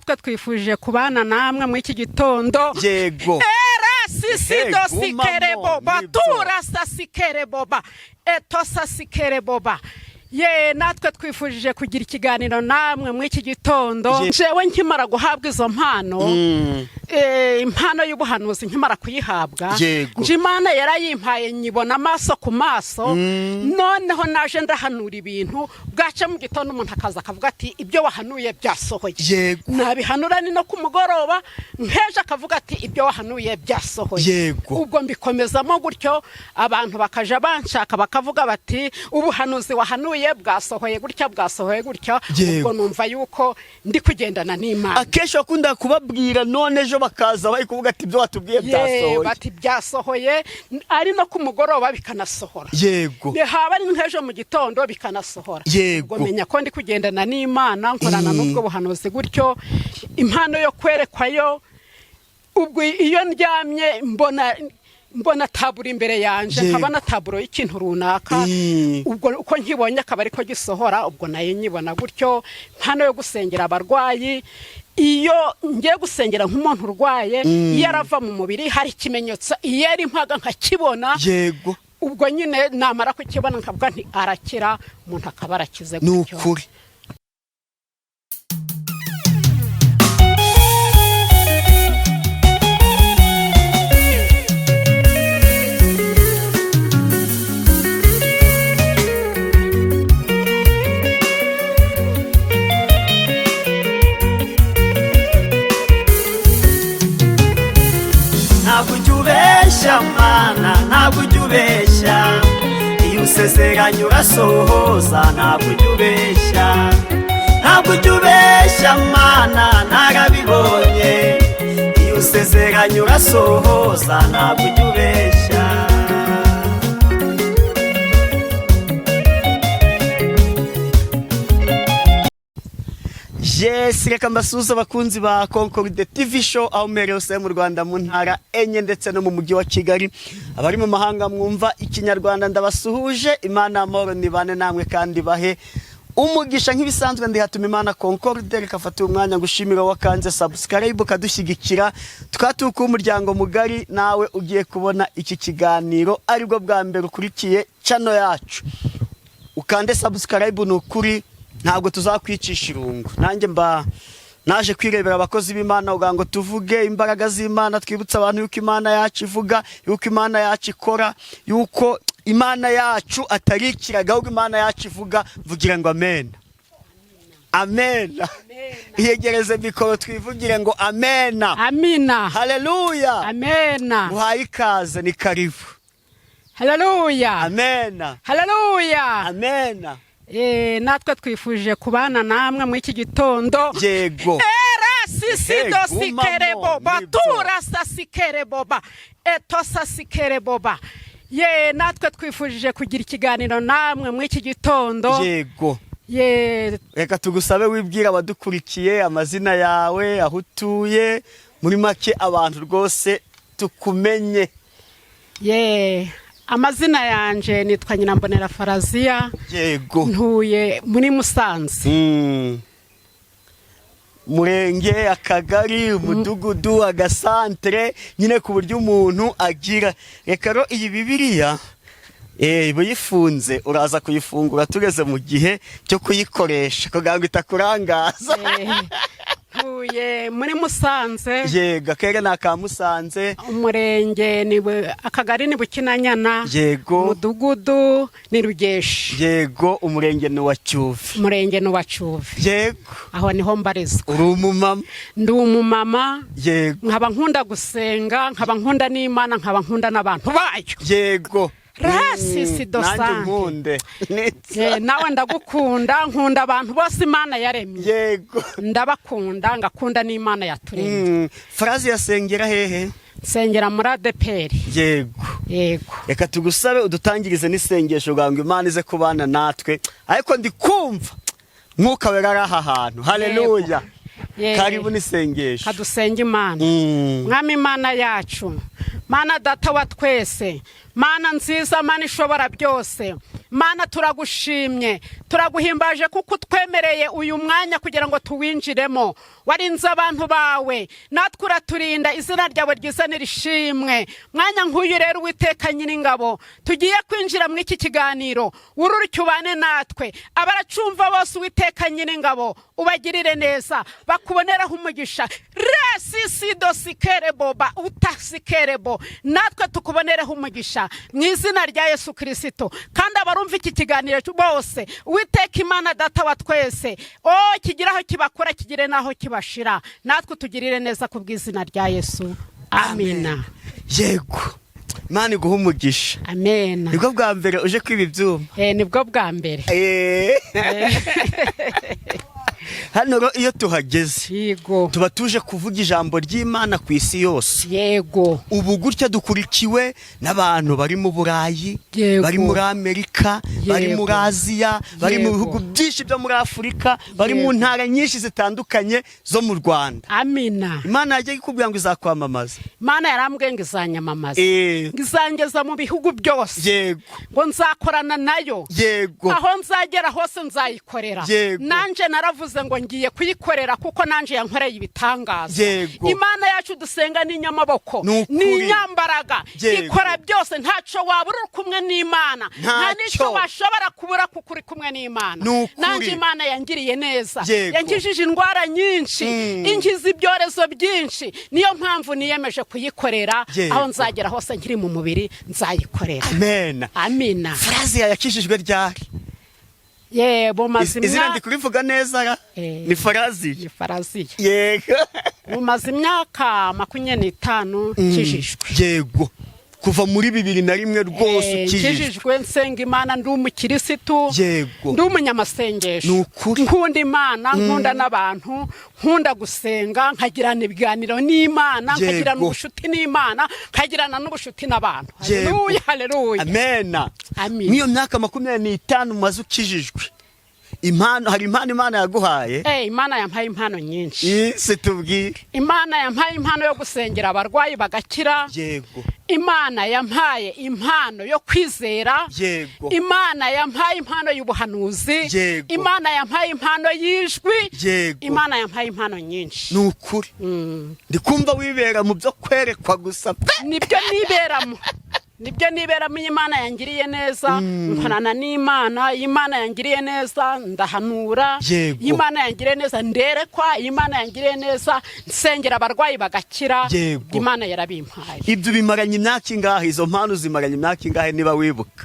Natwe twifuje kubana namwe muri iki gitondo. Yego. Erasisidosikere-boba. Nibyo. Turasasikereboba, etosasikereboba. Ye, natwe twifujije kugira ikiganiro namwe muri iki gitondo. Jewe nkimara guhabwa izo mpano, impano y'ubuhanuzi nkimara kuyihabwa, nje Imana yarayimpaye, nyibona amaso ku maso. Noneho naje ndahanura ibintu, bwaca mu gitondo umuntu akaza akavuga ati: "Ibyo wahanuye byasohoye." Nabihanura ni no ku mugoroba nk'ejo, akavuga ati: "Ibyo wahanuye byasohoye." Ubwo mbikomezamo gutyo, abantu bakaja banshaka bakavuga bati: "Ubuhanuzi wahanuye bwasohoye gutya, bwasohoye gutya." Ubwo numva yuko ndi kugendana n'Imana. Akenshi wakunda kubabwira none ejo bakaza bari kuvuga ati: "Ibyo watubwiye byasohoye." Bati byasohoye, ari no ku mugoroba bikanasohora. Haba ari nk'ejo mu gitondo bikanasohora. Ubwo menya ko ndi kugendana n'Imana, nkorana n'ubwo buhanuzi gutyo. Impano yo kwerekwayo, ubwo iyo ndyamye mbona taburo imbere yanjye, nkabona taburo y'ikintu runaka. Ubwo uko nkibonye akaba ariko gisohora, ubwo nayo nyibona gutyo. Impano yo gusengera abarwayi, iyo ngiye gusengera nk'umuntu urwaye, iyo arava mu mubiri hari ikimenyetso iyo ari mpaga nkakibona. Ubwo nyine namara kukibona nkavuga nti: "Arakira," umuntu akaba arakize Ni gutyo. ukuri. Ntabwo ujya ubeshya Mana, ntabwo ujya ubeshya. Iyo usezeranye urasohoza, ntabwo ujya ubeshya. Ntabwo ujya ubeshya Mana, narabibonye. Iyo usezeranye urasohoza, ntabwo ujya ubeshya. Yes, reka mbasuhuze abakunzi ba Concorde TV Show aho muherereye hose mu Rwanda, mu ntara enye ndetse no mu mujyi wa Kigali. Abari mu mahanga mwumva Ikinyarwanda, ndabasuhuje. Imana amahoro nibane namwe kandi bahe umugisha. Nk'ibisanzwe ndi hatuma Imana Concorde. Reka fata umwanya ngushimira wakanze subscribe ukadushyigikira, tukatuka umuryango mugari. Nawe ugiye kubona iki kiganiro aribwo bwa mbere ukurikiye channel yacu, ukande subscribe. Ni ukuri ntabwo tuzakwicisha irungu. Nanjye mba naje kwirebera abakozi b'Imana kugira ngo tuvuge imbaraga z'Imana, twibutse abantu yuko Imana yacu ivuga, yuko Imana yacu ikora, yuko Imana yacu atari ikirago, ahubwo Imana yacu ivuga. Mvugira ngo amen, amen. Iyegereze mikoro twivugire ngo amena. Amina. Haleluya. Amena. Uhaye ikaze, ni karibu. Haleluya. Amena. Haleluya. Amena. Natwe twifuje kubana namwe muri iki gitondo. Erasisidosikere-boba. Nibyo. Turasasikereboba, etosasikereboba. Ye, natwe twifujije kugira ikiganiro namwe muri iki gitondo. Ye. Reka tugusabe wibwira abadukurikiye amazina yawe, aho utuye, muri make abantu rwose tukumenye. Ye, amazina yanje nitwa Nyinambonera Faraziya. Ntuye muri Musanze. Murenge, akagari, umudugudu, agasantere, nyine ku buryo umuntu agira. Reka rero iyi Bibiliya iba uyifunze, uraza kuyifungura tugeze mu gihe cyo kuyikoresha kugira ngo itakurangaza. Ntuye muri Musanze. Yego, akarere ni aka Musanze. Umurenge ni akagari ni Bukinanyana. Umudugudu ni Rugeshi. Yego, umurenge ni uwa Cyuve. Umurenge ni uwa Cyuve. Aho niho mbarizwa. Uri umumama? Ndi umumama. Nkaba nkunda gusenga, nkaba nkunda n'Imana, nkaba nkunda n'abantu bayo. Rasi si Nanjye dosange. nkunde. Nawe ndagukunda, nkunda abantu bose Imana yaremye. Ndabakunda, ngakunda n'Imana yaturemye. Farazi yasengera hehe? Nsengera muri ADEPR. Yego. Reka tugusabe udutangirize n'isengesho kugira ngo Imana ize kubana natwe, ariko ndi kumva Mwuka Wera ari aha hantu. Haleluya. Karibu n'isengesho. Kadusenga Imana. Mwami Imana yacu, Mana Data wa twese, Mana nziza, Mana ishobora byose. Mana, turagushimye, turaguhimbaje kuko utwemereye uyu mwanya kugira ngo tuwinjiremo. Warinze abantu bawe, natwe uraturinda, izina ryawe ryiza nirishimwe. Mwanya nk'uyu rero, Uwiteka Nyiringabo, tugiye kwinjira muri iki kiganiro, wururuke ubane natwe. Abaracumva bose, Uwiteka Nyiringabo, ubagirire neza, bakuboneraho umugisha. Resisido sikereboba utasikerebo, natwe tukubonereho umugisha mu izina rya Yesu Kirisito. Kandi abarumva iki kiganiro bose, Uwiteka Imana Data wa twese, o kigire aho kibakura, kigire n'aho kibashira, natwe tugirire neza ku bw'izina rya Yesu. Amina. Yego, Imana iguha umugisha. Amena. Nibwo bwa mbere uje kwiba ibyuma? Nibwo bwa mbere. Hano rero iyo tuhageze, tuba tuje kuvuga ijambo ry'Imana ku isi yose. Ubu gutya dukurikiwe n'abantu bari mu Burayi, bari muri Amerika, bari muri Aziya, bari mu bihugu byinshi byo muri Afurika, bari mu ntara nyinshi zitandukanye zo mu Rwanda. Amina. Imana yajya ikubwira ngo izakwamamaza? Imana yarambwiye ngo izanyamamaza, ngo izangeza mu bihugu byose, ngo nzakorana nayo, aho nzagera hose nzayikorera. Nanje naravuze ngo ngiye kuyikorera kuko nanje yankoreye ibitangaza. Imana yacu dusenga ni inyamaboko, Ni ukuri. ni inyambaraga, ikora byose. Ntaco wabura uri kumwe n'Imana, nta Ntacyo. n'icyo washobora kubura kuko uri kumwe n'Imana. Ni ukuri. Nanje Imana yangiriye neza, yankijije indwara nyinshi, inkiza ibyorezo byinshi. Niyo mpamvu niyemeje kuyikorera. Aho nzagera hose nkiri mu mubiri nzayikorera. Amen. Amina. Faraziya yakijijwe ryari? Yebo, maze Izina imyaka ndi kurivuga neza ra? Eh. Ni Faraziya? Ni Faraziya. Mumaze imyaka 25 nkijijwe. Yego, kuva muri 2001 rwose ukijijwe. Nkijijwe, nsenga Imana, ndi umukirisitu, ndi umunyamasengesho. Ni ukuri. Nkunda Imana, nkunda n'abantu, nkunda gusenga, nkagirana ibiganiro n'Imana, nkagirana ubucuti n'Imana, nkagirana n'ubucuti n'abantu. Haleluya, haleluya. Amena. Amina. Nk'iyo myaka 25 umaze ukijijwe, impano, hari impano Imana yaguhaye? Imana yampaye impano nyinshi. Isi tubwire. Imana yampaye impano yo gusengera abarwayi bagakira. Imana yampaye impano yo kwizera. Imana yampaye impano y'ubuhanuzi. Imana yampaye impano y'ijwi. Imana yampaye impano nyinshi. Ni ukuri, ndi kumva wibera mu byo kwerekwa gusa pe. Nibyo niberamo, nibyo niberamo. Iyo Imana yangiriye neza nkorana n'Imana, iyo Imana yangiriye neza ndahanura, iyo Imana yangiriye neza nderekwa, iyo Imana yangiriye neza nsengera abarwayi bagakira. Imana yarabimpaye. Ibyo bimaranye imyaka ingahe? Izo mpano zimaranye imyaka ingahe niba wibuka?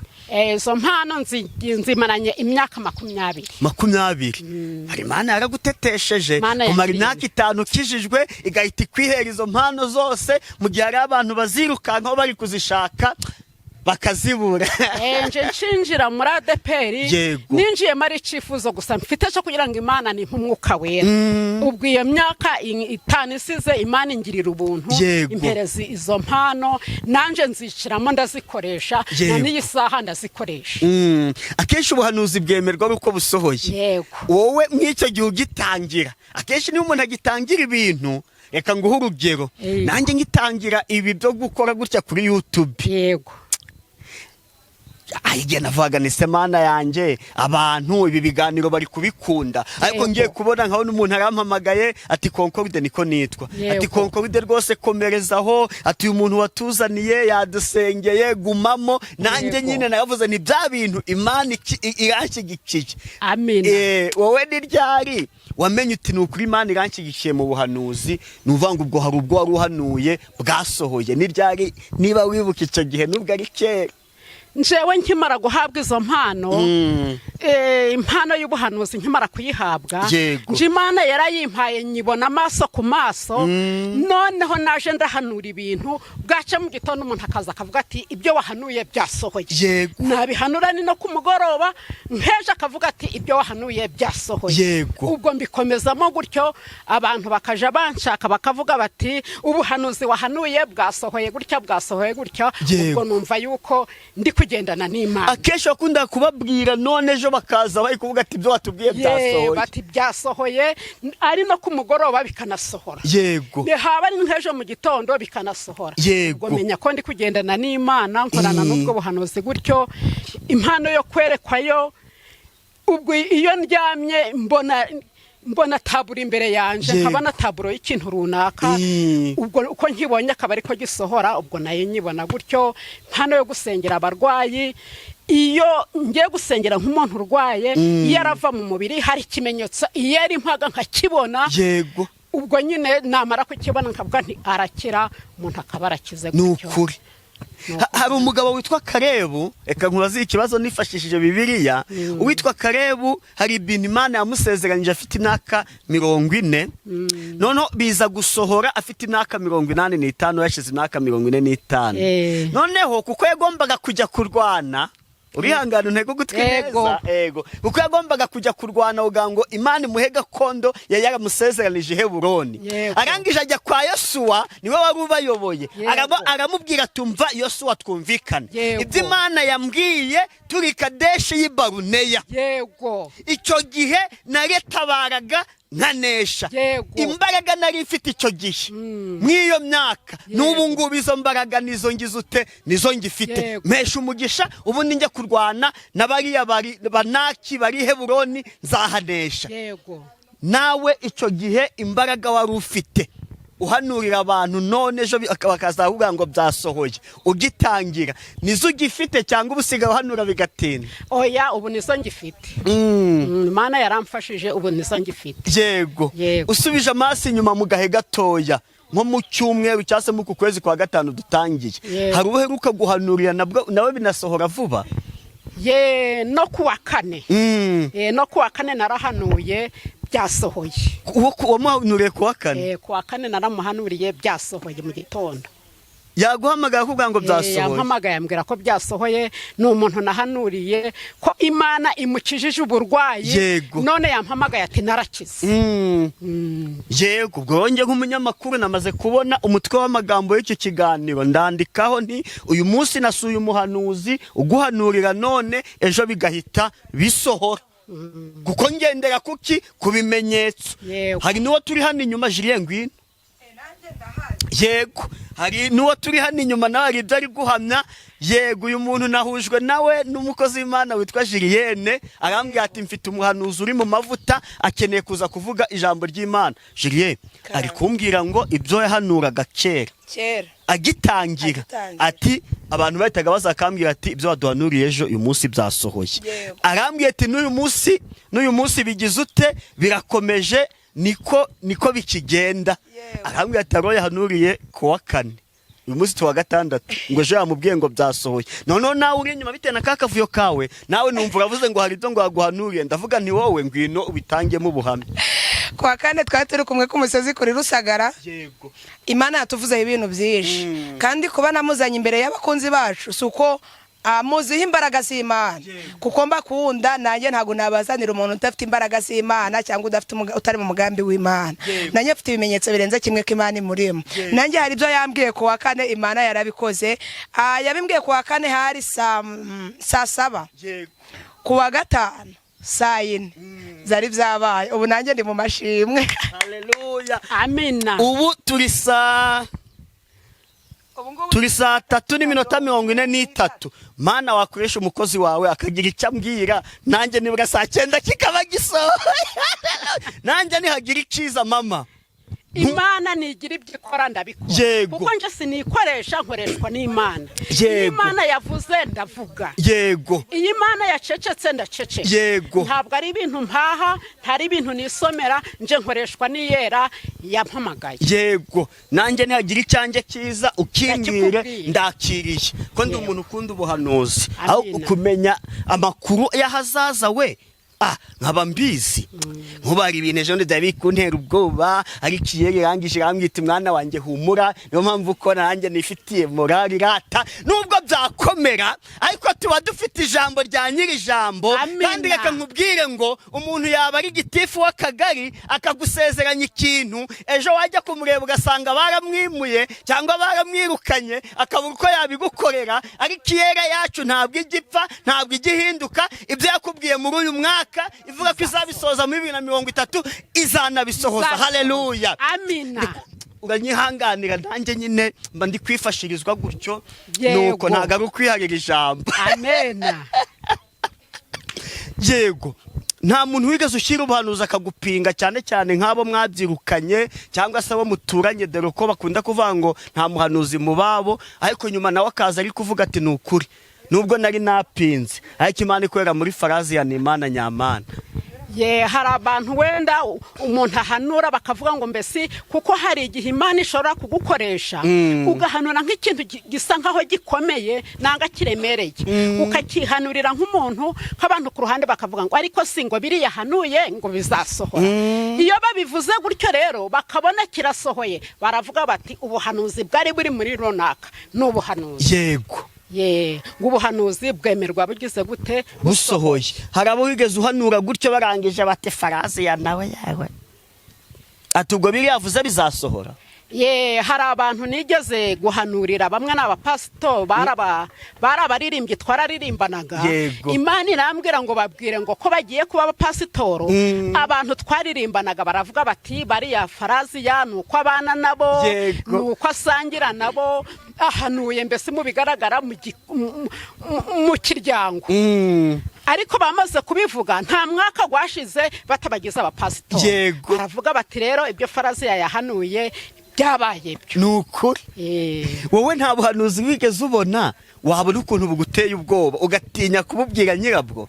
Izo mpano nzimaranye imyaka 20. 20. Hari Imana yaragutetesheje Imana kumara yangiriye. imyaka 5 ukijijwe, igahita ikwihera izo mpano zose, mu gihe hari abantu bazirukankaho bari kuzishaka bakazibura. Nje nshinjira muri ADEPR, ninjiyemo ari icyifuzo gusa mfite cyo kugira ngo Imana ni nk'umwuka wera. Ubwo iyo myaka 5 isize, Imana ingirira ubuntu, impereza izo mpano, nanje nziciramo ndazikoresha, na n'iyi saha ndazikoresha. Akenshi ubuhanuzi bwemerwa ari uko busohoye. Wowe mw'icyo gihe ugitangira, akenshi niyo umuntu agitangira ibintu, reka nguhe urugero, nanjye ngitangira ibi byo gukora gutya kuri YouTube, igihe navugaga ni semana yanjye, abantu ibi biganiro bari kubikunda, ariko ngiye kubona nkabona umuntu arampamagaye ati: "Concorde," niko nitwa, ati: "Concorde rwose komerezaho," ati: "Uyu muntu watuzaniye yadusengeye, gumamo." Nanjye nyine naravuze ni bya bintu Imana iranshyigikiye. Amina. Wowe ni ryari wamenye uti: "Ni ukuri Imana iranshyigikiye mu buhanuzi"? Ni ukuvuga ngo ubwo hari ubwo wari uhanuye bwasohoye. Ni ryari niba wibuka icyo gihe, nubwo ari kera? Njewe nkimara guhabwa izo mpano, impano y'ubuhanuzi nkimara kuyihabwa, nje Imana yarayimpaye nyibona amaso ku maso. Noneho naje ndahanura ibintu, bwaca mu gitondo umuntu akaza akavuga ati: "Ibyo wahanuye byasohoye." Nabihanura ni no ku mugoroba nk'ejo akavuga ati: "Ibyo wahanuye byasohoye." Ubwo mbikomezamo gutyo, abantu bakaja banshaka bakavuga bati: "Ubuhanuzi wahanuye bwasohoye gutya, bwasohoye gutya." Ubwo numva yuko ndi kugendana n'Imana. Akenshi wakundaga kubabwira, none ejo bakaza bari kuvuga ati: "Ibyo watubwiye byasohoye." Bati byasohoye, ari no ku mugoroba bikanasohora. Haba ari nk'ejo mu gitondo bikanasohora. Ubwo menya ko ndi kugendana n'Imana, nkorana n'ubwo buhanuzi gutyo. Impano yo kwerekwa yo, ubwo iyo ndyamye mbona taburo imbere yanjye, nkabona taburo y'ikintu runaka. Ubwo uko nkibonye akaba ariko gisohora, ubwo nayo nyibona gutyo. Impano yo gusengera abarwayi, iyo ngiye gusengera nk'umuntu urwaye, iyo arava mu mubiri hari ikimenyetso iyo ari mpaga nkakibona. Ubwo nyine namara kukibona nkavuga nti: "Arakira," umuntu akaba arakize Ni gutyo. ukuri. Hari umugabo witwa Karebu. Reka nkubaze ikibazo nifashishije Bibiliya. Uwitwa Karebu, hari ibintu Imana yamusezeranyije afite imyaka 40, noneho biza gusohora afite imyaka 85, yashize imyaka 45. Noneho kuko yagombaga kujya kurwana, urihangana intego gutwi neza, ego, kuko yagombaga kujya kurwana kugira ngo Imana imuhe gakondo yari yaramusezeranije i Heburoni. Arangije ajya kwa Yosuwa, niwe wari ubayoboye. Aramubwira: "Tumva Yosuwa, twumvikane. Ibyo Imana yambwiye turi Kadeshi y'i Baruneya, icyo gihe naretabaraga nkanesha. Imbaraga nari mfite icyo gihe mw'iyo myaka, n'ubu ngubu izo mbaraga nizo ngize ute, nizo ngifite. Mpesha umugisha, ubundi njya kurwana na bariya bari banaki bari i Heburoni, nzahanesha." Nawe icyo gihe imbaraga wari ufite uhanurira abantu, none ejo bakazavuga ngo byasohoye ugitangira, nizo ugifite cyangwa uba usigaye uhanura bigatinda? Oya, ubu nizo ngifite. Imana yaramfashije, ubu nizo ngifite. Yego. Usubije amaso inyuma mu gahe gatoya, nko mu cyumweru cyangwa se mu ku kwezi kwa gatanu dutangiye, hari uheruka guhanurira nabwo nawe binasohora vuba? Ye, no kuwa kane. No kuwa kane narahanuye, byasohoye. Uwo wamuhanuriye ku wa kane? Kuwa kane naramuhanuriye, byasohoye mu gitondo. Yaguhamagara akubwira ngo byasohoye? Yampamagaye ambwira ko byasohoye. Ni umuntu nahanuriye ko Imana imukijije uburwayi. None yampamagaye ati: "Narakize." Yego, ubwo wongeye nk'umunyamakuru namaze kubona umutwe w'amagambo y'icyo kiganiro, ndandikaho nti: "Uyu munsi nasuye umuhanuzi uguhanurira none ejo bigahita bisohora," kuko ngendera kuki? Ku bimenyetso. Hari n'uwo turi hano inyuma. Julien, ngwino. Yego, hari n'uwo turi hano inyuma, nawe hari ibyo ari guhamya. Yego, uyu muntu nahujwe nawe n'umukozi w'Imana witwa Julienne, arambwira ati: "Mfite umuhanuzi uri mu mavuta, akeneye kuza kuvuga ijambo ry'Imana." Julien ari kumbwira ngo ibyo yahanuraga kera, Kera. agitangira, Agitangira. ati abantu bahitaga bazakambwira ati: "Ibyo waduhanuriye ejo, uyu munsi byasohoye." Arambwira ati: N'uyu munsi bigize ute, birakomeje, niko bikigenda." Arambwira ati aro yahanuriye ku wa kane, uyu munsi tuwa gatandatu, ngo ejo yamubwiye ngo byasohoye. Noneho nawe uri inyuma, bitewe na ka kavuyo kawe, nawe numva uravuze ngo hari ibyo ngo yaguhanuriye. Ndavuga nti: "Wowe ngwino ubitangemo ubuhamya." Ku wa kane twari turi kumwe ku musozi kuri Rusagara. Imana yatuvuzeho ibintu byinshi, kandi kuba namuzanye imbere y'abakunzi bacu si uko muziho imbaraga z'Imana, kuko mbakunda nanjye. Ntabwo nabazanira umuntu udafite imbaraga z'Imana cyangwa udafite utari mu mugambi w'Imana. Nanjye mfite ibimenyetso birenze kimwe ko Imana imurimo. Nanjye hari ibyo yambwiye ku wa kane, Imana yarabikoze. Yabimbwiye ku wa kane hari saa 7, ku wa gatanu saa 4 zari byabaye. Ubu nanjye ndi mu mashimwe. Haleluya. Amina. Ubu turi saa 3:43. Mana, wakoresha umukozi wawe akagira icyo ambwira nanjye, nibura saa 9 kikaba gisohoye, nanjye nihagira icyiza mama. Imana nigira ibyo ikora, ndabikora. Kuko nje sinikoresha, nkoreshwa n'Imana. Iyo Imana yavuze, ndavuga. Iyo Imana yacecetse, ndaceceka. Ntabwo ari ibintu mpaha, ntari ibintu nisomera, nje nkoreshwa n'iyera yampamagaye. Yego, nanjye nihagira icyanjye cyiza ukimbwire. Ndakikubwiye. Ndakiriye ko ndi umuntu ukunda ubuhanuzi, aho Amina. kumenya amakuru y'ahazaza we. Nkaba mbizi nkubara ibintu ejo bundi byari bikuntera ubwoba, ariko iyo irangije irambwita: "Mwana wanjye, humura." Niyo mpamvu uko nanjye nifitiye morali irata, nubwo byakomera, ariko tuba dufite ijambo rya nyiri ijambo. Amina. Kandi reka nkubwire ngo umuntu yaba ari gitifu w'akagari akagusezeranya ikintu, ejo wajya kumureba ugasanga baramwimuye cyangwa baramwirukanye, akabura uko yabigukorera. Ariko iyera yacu ntabwo ijya ipfa, ntabwo ijya ihinduka. Ibyo yakubwiye muri uyu mwaka, ivuga ko izabisohoza muri 2030, izanabisohoza. Haleluya! Amina. Uranyihanganira, nanjye nyine mba ndi kwifashirizwa gutyo. Yego. Nuko ntabwo ari ukwiharira ijambo. Amena. Yego, nta muntu wigeze ushyira ubuhanuzi akagupinga, cyane cyane nk'abo mwabyirukanye cyangwa se abo muturanye, dore ko bakunda kuvuga ngo nta muhanuzi mu babo, ariko nyuma nawe akaza ari kuvuga ati: "Ni ukuri, nubwo nari napinze, ariko Imana ikorera muri Faraziya ni Imana nyamana"? Ye, hari abantu wenda umuntu ahanura bakavuga ngo mbese, kuko hari igihe Imana ishobora kugukoresha ugahanura nk'ikintu gisa nkaho gikomeye nanga kiremereye, ukakihanurira nk'umuntu, nk'abantu ku ruhande bakavuga ngo: "Ariko si ngo biriya hanuye ngo bizasohora?" Iyo babivuze gutyo rero bakabona kirasohoye, baravuga bati: "Ubuhanuzi bwari buri muri runaka ni ubuhanuzi." Ye, ngo ubuhanuzi bwemerwa bugize gute? Busohoye. Hari abo wigeze uhanura gutyo, barangije bati: "Faraziya nawe yawe", ati: "Ubwo biriya yavuze bizasohora"? Ye, hari abantu nigeze guhanurira, bamwe ni abapasito, bari abaririmbyi twararirimbanaga. Imana irambwira ngo babwire ngo ko bagiye kuba abapasitoro. Abantu twaririmbanaga baravuga bati: "Bariya Faraziya ni uko abana nabo, ni uko asangira nabo, ahanuye mbese mu bigaragara mu kiryango." Ariko bamaze kubivuga, nta mwaka gwashize batabagize abapasitori. Baravuga bati: "Rero ibyo Faraziya yahanuye byabaye byo." Ni ukuri. Wowe nta buhanuzi wigeze ubona, wabona ukuntu buguteye ubwoba, ugatinya kububwira nyirabwo?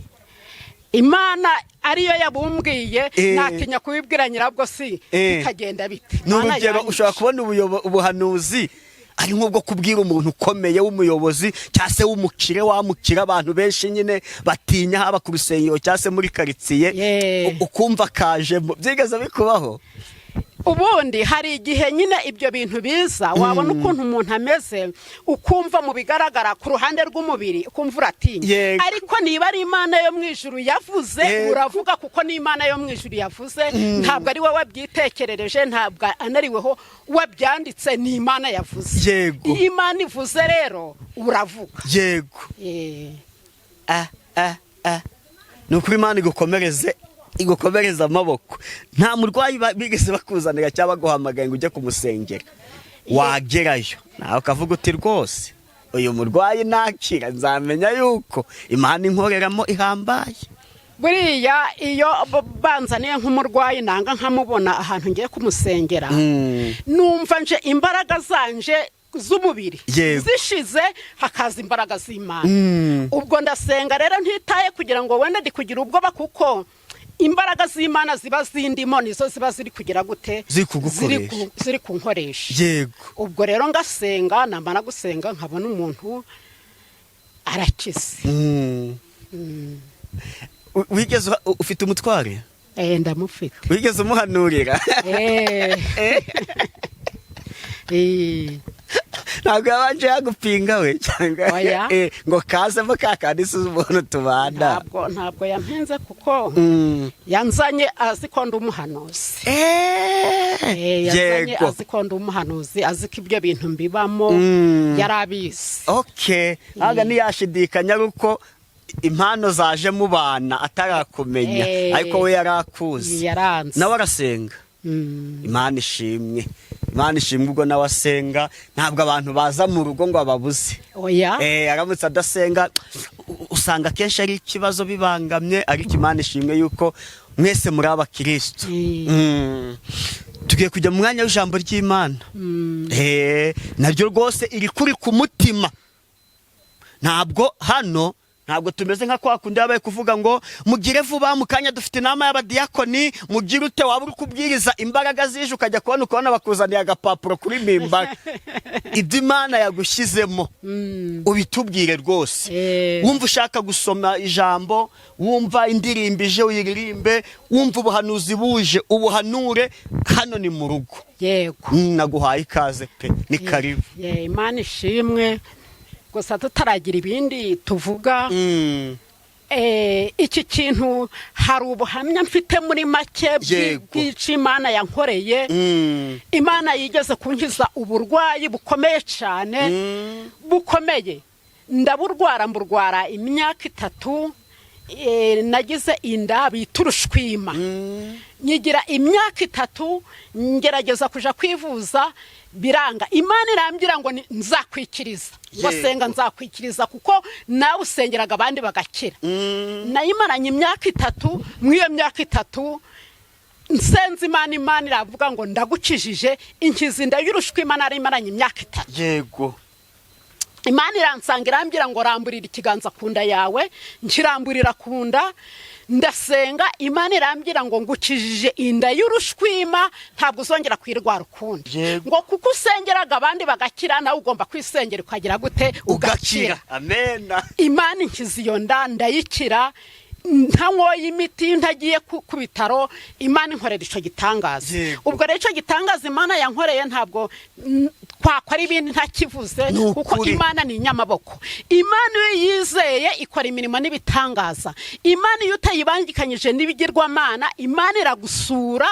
Imana ariyo yabumbwiye, natinya kubibwira nyirabwo si bikagenda bite? Ni Imana urugero, yanyishe. ushobora kubona ubuhanuzi ari nk'ubwo kubwira umuntu ukomeye w'umuyobozi cyangwa se w'umukire, wamukira abantu benshi nyine batinya, haba ku rusengero cyangwa se muri karitsiye, ukumva kajemo. Byigeze bikubaho? Ubundi hari igihe nyine ibyo bintu biza, wabona ukuntu umuntu ameze, ukumva mu bigaragara ku ruhande rw'umubiri ukumva uratinya. Ariko niba ari Imana yo mu ijuru yavuze, uravuga, kuko ni Imana yo mu ijuru yavuze, ntabwo ari wowe wabyitekerereje, ntabwo anariweho wabyanditse, ni Imana yavuze. Iyo Imana ivuze rero uravuga. Ni ukuri, Imana igukomereze, igukomereze amaboko. Nta murwayi bigeze bakuzanira cyangwa baguhamagaye ngo ujye kumusengera, wagerayo nawe ukavuga uti: "Rwose uyu murwayi nakira nzamenya yuko Imana inkoreramo ihambaye"? Buriya iyo banzaniye nk'umurwayi nanga nkamubona ahantu ngiye kumusengera, numva nje imbaraga zanje z'umubiri zishize, hakaza imbaraga z'Imana. Ubwo ndasenga rero ntitaye kugira ngo wenda ndi kugira ubwoba, kuko imbaraga z'Imana ziba zindimo, nizo ziba ziri kugira gute? Ziri kugukoresha. Ziri kunkoresha. Ubwo rero ngasenga, namara gusenga nkabona umuntu arakize. Wigeze ufite umutware? Ndamufite. Wigeze umuhanurira? Eh. Ntabwo yabanje yagupinga we cyangwa Oya. Ngo kazemo ka kandi si umuntu tubana? Ntabwo yampenze, kuko yanzanye azi ko ndi umuhanuzi. Yazanye azi ko ndi umuhanuzi, azi ko ibyo bintu mbibamo, yari abizi. Okay, ntabwo ntiyashidikanya ari uko impano zaje mu bana atarakumenya, ariko we yari akuzi. Yaranze. Nawe arasenga? Imana ishimwe, Imana ishimwe. Ubwo nawe asenga, ntabwo abantu baza mu rugo ngo ababuze. Oya. Aramutse adasenga, usanga akenshi ari ikibazo bibangamye, ariko Imana ishimwe yuko mwese muri abakirisitu. Tugiye kujya mu mwanya w'ijambo ry'Imana. Naryo rwose iri kuri ku mutima. Ntabwo hano ntabwo turi buvuge ngo Ntabwo tumeze nka kwa kundi yabaye kuvuga ngo mugire vuba, mu kanya dufite inama y'abadiyakoni, mugire ute. Waba uri kubwiriza imbaraga zije, ukajya kubona ukabona bakuzaniye agapapuro kuri mimbara. Ibyo Imana yagushyizemo ubitubwire rwose. Wumva ushaka gusoma ijambo, wumva indirimbo ije uyiririmbe, wumva ubuhanuzi buje ubuhanure. Hano ni mu rugo. Yego. Naguhaye ikaze pe, ni karibu. Ye, Imana ishimwe. Gusa tutaragira ibindi tuvuga, iki kintu hari ubuhamya mfite muri make bw'icyo Imana yankoreye. Imana yigeze kunkiza uburwayi bukomeye cyane, bukomeye. Ndaburwara, mburwara imyaka 3. Nagize inda bita urushwima, nyigira imyaka 3, ngerageza kuja kwivuza biranga. Imana irambwira ngo nzakwikiriza, ngo senga nzakwikiriza, kuko nawe usengeraga abandi bagakira. Nayimaranye imyaka 3. Muri iyo myaka 3 nsenze Imana, Imana iravuga ngo ndagukijije, inkiza inda y'urushwima nari imaranye imyaka 3. Imana iransanga irambwira ngo ramburira ikiganza ku nda yawe. Nkiramburira ku nda, ndasenga. Imana irambwira ngo ngukijije inda y'urushwima, ntabwo uzongera kuyirwara ukundi. Ngo kuko usengeraga abandi bagakira, nawe ugomba kwisengera ukagira gute? Ugakira, amena. Imana inkiza iyo nda, ndayikira ntanyoye imiti, ntagiye ku bitaro. Imana inkorera icyo gitangaza. Ubwo rero icyo gitangaza Imana yankoreye, ntabwo twakora ibindi ntakivuze, Ni kuko ukuri. Imana ni inyamaboko. Imana iyo yizeye ikora imirimo n'ibitangaza. Imana iyo utayibangikanyije n'ibigirwamana, Imana iragusura,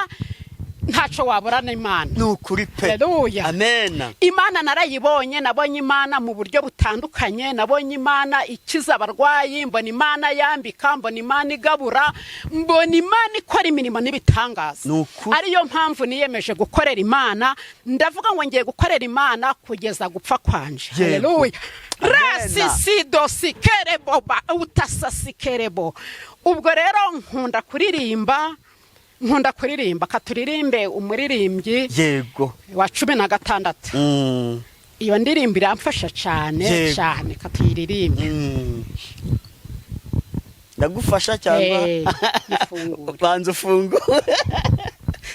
ntacyo waburana Imana. Ni ukuri pe. Haleluya. Amena. Imana narayibonye. Nabonye Imana mu buryo butandukanye. Nabonye Imana ikiza abarwayi, mbona Imana yambika, mbona Imana igabura, mbona Imana ikora imirimo n'ibitangaza. Ni ukuri. Ariyo mpamvu niyemeje gukorera Imana. Ndavuga ngo ngiye gukorera Imana kugeza gupfa kwanje. Haleluya. Amena. Rasisidosikерeboba utasasikerebo. Ubwo rero nkunda kuririmba, nkunda kuririmba. Katuririmbe umuririmbyi wa 16. Iyo ndirimbo iramfasha cyane cyane, katuyiririmbe. Ndagufasha cyangwa? Ifungure. Banza ufungure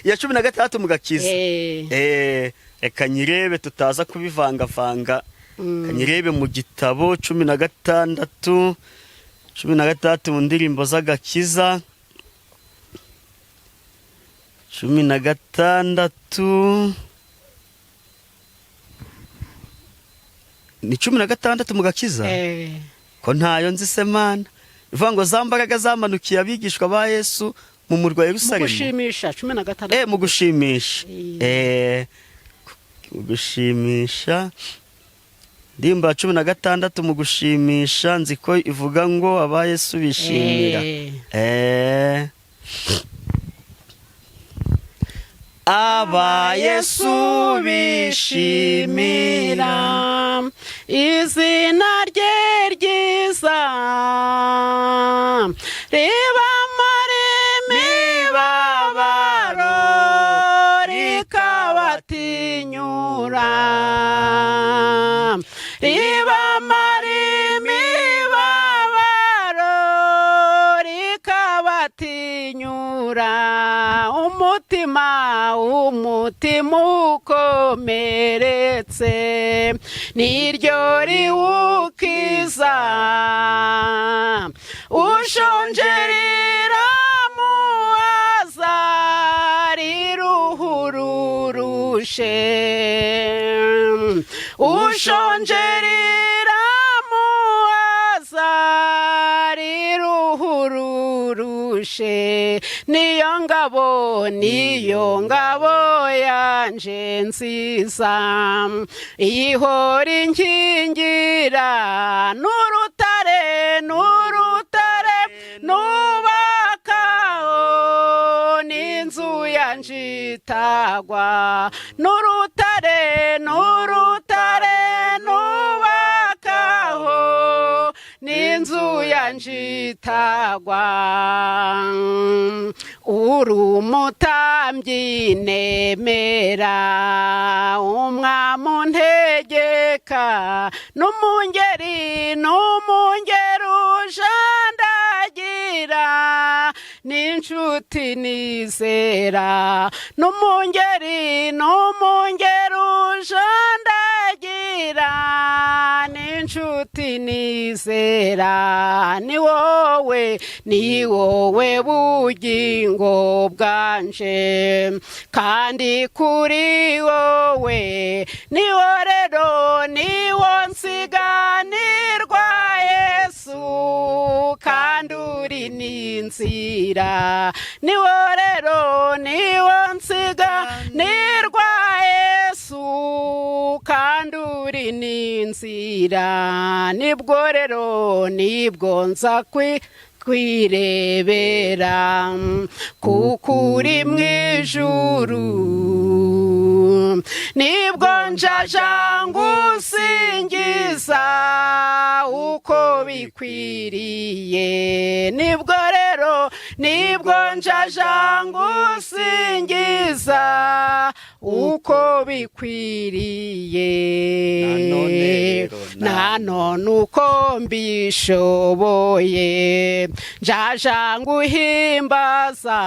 iya 16 mu gakiza. Reka nyirebe tutaza kubivangavanga. Kanyirebe mu gitabo, 16, 16 mu ndirimbo z'agakiza, 16, ni 16 mu gakiza. Ko ntayo nzi se Mana? Ivuga ngo za mbaraga zamanukiye abigishwa ba Yesu mu murwa wa Mu Yerusalemu. gushimisha, 16. Mu gushimisha. Mu gushimisha, ndirimbo ya 16 mu gushimisha, nzi ko ivuga ngo aba Yesu bishimira. Aba Yesu bishimira izina rye ryiza, ribamara imibabaro, rikabatinyura, ribamara imibabaro, rikabatinyura. Umutima, umutima ukomeretse niryo riwukiza, ushonje riramuhaza, riruhururushe, ushonje riramuhaza, riruhururushe. Niyo ngabo, niyo ngabo yanje nziza, ihora inkingira, n'urutare, n'urutare nubakaho n'inzu yanje itagwa, n'urutare, n'urutare nubakaho n'inzu yanje itagwa. Uri umutambyi. Umutambyi nemera, umwami untegeka, n'umungeri, n'umungeri ujandagira, n'inshuti nizera, n'umungeri, n'umungeri ujandagira, n'inshuti nizera, ni wowe, ni wowe bugingo bwanje, kandi kuri wowe niwo rero niwo nsiganirwa, Yesu, kandi uri n'inzira, niwo rero niwo nsiganirwa, Yesu, kandi uri n'inzira, nibwo rero nibwo nza kwirebera, kuko uri mu ijuru, nibwo njaja ngusingiza uko bikwiriye, nibwo rero nibwo njaja ngusingiza uko bikwiriye. Nanone rero, Nanone uko mbishoboye njaja nguhimbaza,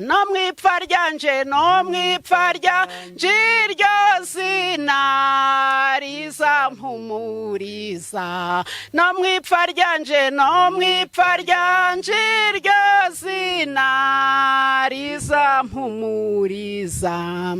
no mu ipfa ryanje, no mu ipfa ryanje, iryo zina rizampumuriza, no mu ipfa ryanje, no mu ipfa ryanje, iryo zina rizampumuriza,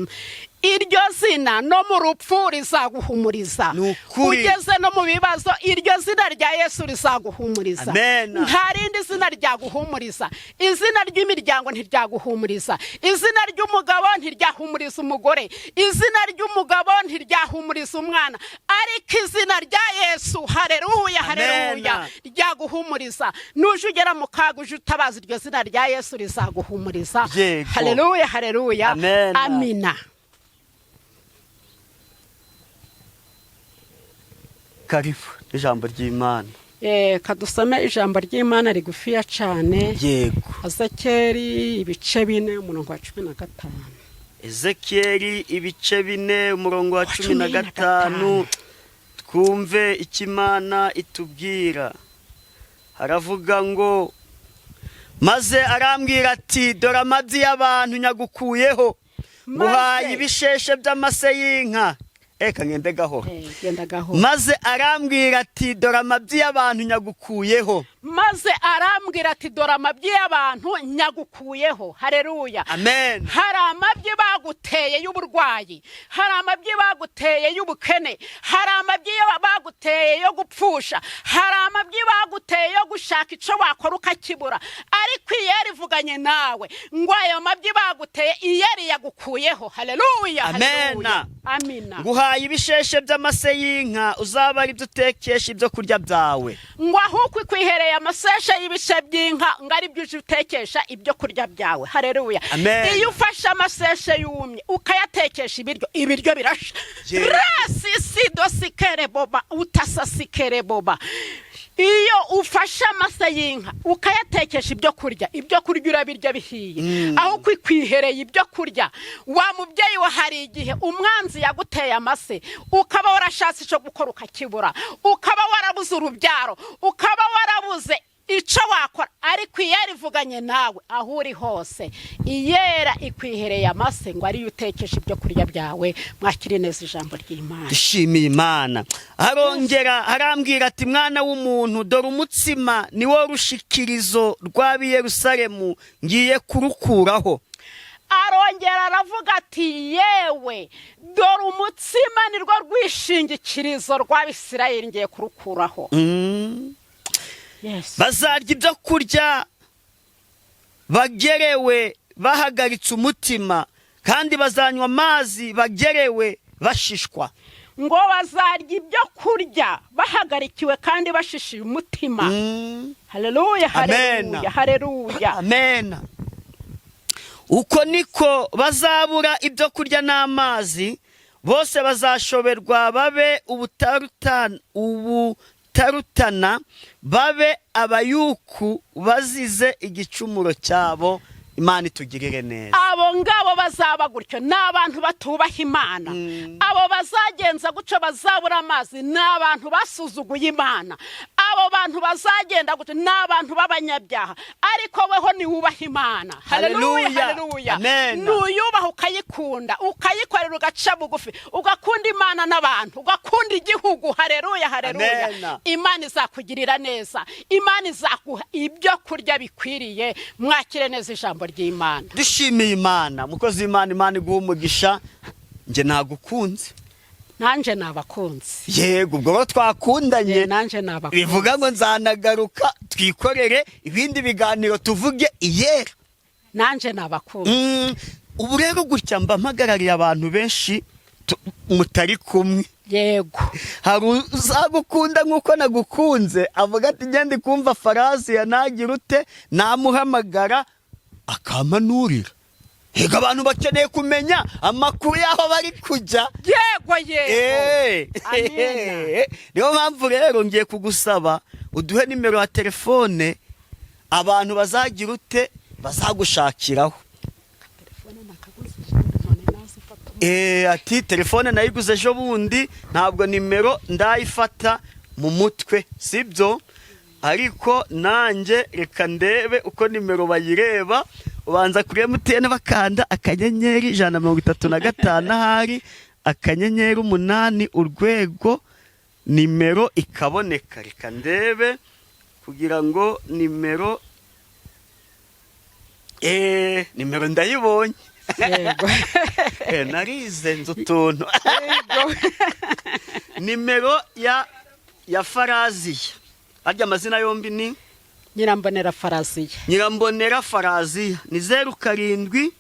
iryo zina no mu rupfu rizaguhumuriza. Ni ukuri. Ugeze no mu bibazo, iryo zina rya Yesu rizaguhumuriza. Amen. Nta rindi zina ryaguhumuriza. Izina ry'imiryango ntiryaguhumuriza, izina ry'umugabo ntiryahumuriza umugore, izina ry'umugabo ntiryahumuriza umwana, ariko izina rya Yesu, hareruya, hareruya, Amen. ryaguhumuriza. Nuje ugera mu kaga, uje utabaza iryo zina rya Yesu, rizaguhumuriza. Yego. Hareruya, hareruya. Amen. Amina. Karibu ijambo ry'Imana. Kadusome ijambo ry'Imana rigufiya cyane. Yego. Ezekeri ibice 4, umurongo wa 15. Ezekiyeli ibice 4, umurongo wa Wa 15. 15. Twumve icyo Imana itubwira. Haravuga ngo: "Maze arambwira ati: 'Dore amabyi y'abantu nyagukuyeho, nguhaye ibisheshe by'amase y'inka.'" Eka ngende gahoro. Genda gahoro. "Maze arambwira ati: 'Dore amabyi y'abantu nyagukuyeho.'" Maze arambwira ati: "Dore amabyi y'abantu nyagukuyeho." Hareruya. Amen. Hari amabyi baguteye y'uburwayi, hari amabyi baguteye y'ubukene, hari amabyi baguteye yo gupfusha, hari amabyi baguteye yo gushaka icyo wakora ukakibura, ariko Iyeri ivuganye nawe ngo ayo mabyi baguteye, Iyeri yagukuyeho. Hareruya. Amen. Hareruya, amina. "Nguhaye ibisheshe by'amase y'inka, uzaba ari byo utekesha ibyo kurya byawe." Ngo ahubwo ikwihereye amaseshe y'ibishe by'inka, ngo ari byo uje utekesha ibyo kurya byawe. Hareruya. Amen. Iyo ufashe amaseshe yumye ukayatekesha ibiryo, ibiryo birasha. Rasisidosikere boba utasasikere boba. Iyo ufashe amase y'inka ukayatekesha ibyo kurya, ibyo kurya urabirya bihiye, aho kwikwihereye ibyo kurya. Wa mubyeyi we, hari igihe umwanzi yaguteye amase, ukaba warashatse icyo gukora ukakibura, ukaba warabuze urubyaro, ukaba warabuze icyo wakora, ariko Iyera ivuganye nawe aho uri hose. Iyera ikwihereye amase ngo ariyo utekesha ibyo kurya byawe. Mwakire neza ijambo ry'Imana. Dushimiye Imana. Arongera arambwira ati: 'Mwana w'umuntu, dore umutsima ni wo rushikirizo rw'ab'i Yerusalemu, ngiye kurukuraho.'" Arongera aravuga ati: "Yewe, dore umutsima ni rwo rwishingikirizo rw'Abisirayeli, ngiye kurukuraho." Yes. "Bazarya ibyo kurya bagerewe bahagaritse umutima, kandi bazanywa amazi bagerewe bashishwa." Ngo bazarya ibyo kurya bahagarikiwe kandi bashishiye umutima. Haleluya. Amen. Haleluya, haleluya. Amen. "Uko niko bazabura ibyo kurya n'amazi, bose bazashoberwa babe ubutarutana, babe abayuku bazize igicumuro cyabo." Imana itugirire neza. Abo ngabo bazaba gutyo ni abantu batubaha Imana. Abo bazagenza gutyo bazabura amazi ni abantu basuzuguye Imana. Abo bantu bazagenda gutyo ni abantu b'abanyabyaha. Ariko weho niwubaha Imana, haleluya. Haleluya. Haleluya. Amen. Nuyubaha, ukayikunda, ukayikorera, ugaca bugufi, ugakunda Imana n'abantu, ugakunda igihugu, haleluya, haleluya. Amen. Imana izakugirira neza, Imana izaguha ibyo kurya bikwiriye. Mwakire neza ijambo ry'Imana. Dushimiye Imana. Mukozi w'Imana, Imana iguha umugisha. Njye nagukunze. Nanjye nabakunze. Yego, ubwo rero twakundanye. Nanjye nabakunze. Bivuga ngo nzanagaruka twikorere ibindi biganiro, tuvuge iyera. Nanjye nabakunze. Ubu rero gutya mba mpagarariye abantu benshi mutari kumwe. Hari uzagukunda nk'uko nagukunze, avuga ati: "Ngende kumva Faraziya, nagira ute? Namuhamagara akampanurira." Hega abantu bakeneye kumenya amakuru y'aho bari kujya. Yego. Amina. Niyo mpamvu rero ngiye kugusaba uduhe nimero ya telefone abantu bazagira ute, bazagushakiraho. Telefone nakaguze none nazifata. Ati telefone nayiguze ejo bundi, ntabwo nimero ndayifata mu mutwe, sibyo? Ariko nanjye reka ndebe uko nimero bayireba. Ubanza kuri MTN bakanda *135 ahari *8#, nimero ikaboneka. Reka ndebe kugira ngo nimero, nimero ndayibonye. Narize nzi utuntu. Nimero ya Faraziya, harya amazina yombi ni? Nyirambonera Faraziya. Nyirambonera Faraziya ni 0786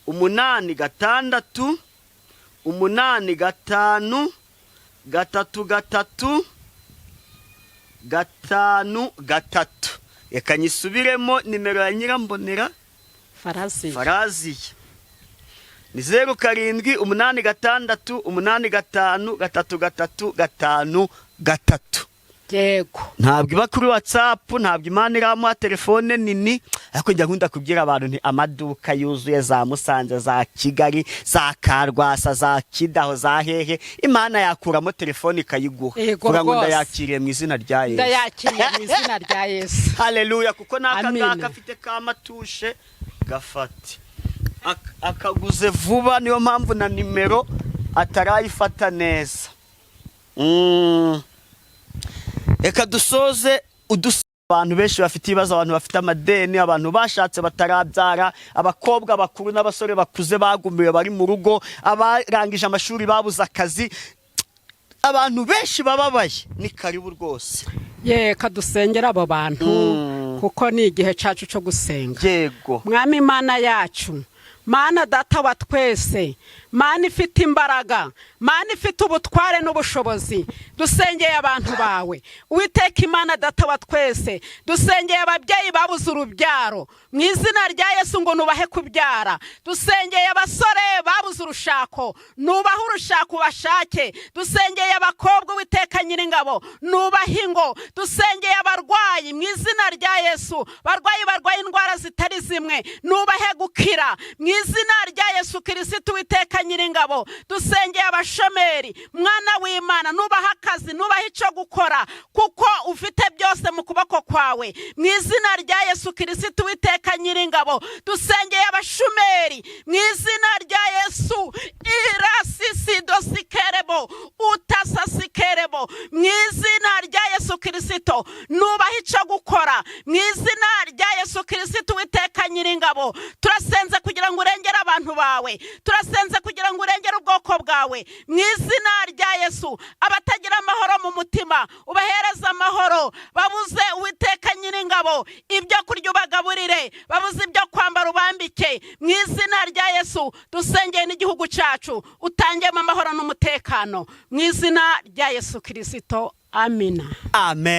85 33 53. Reka nyisubiremo, nimero ya Nyirambonera Faraziya. Faraziya ni 0786853333. Yego. Ntabwo iba kuri WhatsApp, ntabwo Imana iramuha telefone nini, ariko njya nkunda kubwira abantu nti amaduka yuzuye za Musanze, za Kigali, za Karwasa, za Kidaho, za hehe, Imana yakuramo telefone ikayiguha. Yego Kugira ngo rwose. ndayakiriye mu izina rya Yesu. Ndayakiriye mu izina rya Yesu. Haleluya, kuko n'aka Amina. ngaka afite ka matushe gafate. Akaguze vuba, niyo mpamvu na nimero atarayifata neza. Reka dusoze abantu benshi bafite ibibazo, abantu bafite amadeni, abantu bashatse batarabyara, abakobwa bakuru n'abasore bakuze bagumiwe bari mu rugo, abarangije amashuri babuze akazi, abantu benshi bababaye, ni karibu rwose. Ye, kadusengera abo bantu, kuko ni igihe cyacu cyo gusenga. Mwami Imana yacu, Mana Data wa twese, Mana ifite imbaraga, Mana ifite ubutware n'ubushobozi, dusengeye abantu bawe. Uwiteka Imana Data wa twese, dusengeye ababyeyi babuze urubyaro, mu izina rya Yesu ngo nubahe kubyara. Dusengeye abasore babuze urushako, nubahe urushako ubashake. Dusengeye abakobwa, Uwiteka Nyiringabo, nubahe ingo. Dusengeye abarwayi mu izina rya Yesu, barwayi barwaye indwara zitari zimwe, nubahe gukira mu izina rya Yesu Kirisitu. Uwiteka Nyiringabo, dusengeye abashomeri, mwana w'Imana, nubaha akazi, nubaha icyo gukora, kuko ufite byose mu kuboko kwawe, mu izina rya Yesu Kirisitu. Uwiteka Nyiringabo, dusengeye abashumeri mu izina rya Yesu, irasisido utasasikerebo, mu izina rya Yesu Kirisito nubaha icyo gukora mu izina rya Yesu Kirisito. Uwiteka Nyiringabo, turasenze kugira ngo urengere abantu bawe, turasenze kugira ngo urengere ubwoko bwawe mu izina rya Yesu. Abatagira amahoro mu mutima ubahereze amahoro, babuze, Uwiteka Nyiringabo, ibyo kurya ubagaburire, babuze ibyo kwambara ubambike mu izina rya Yesu. Dusengeye n'igihugu cyacu, utangemo amahoro n'umutekano mu izina rya Yesu Kirisito, amina. Amen.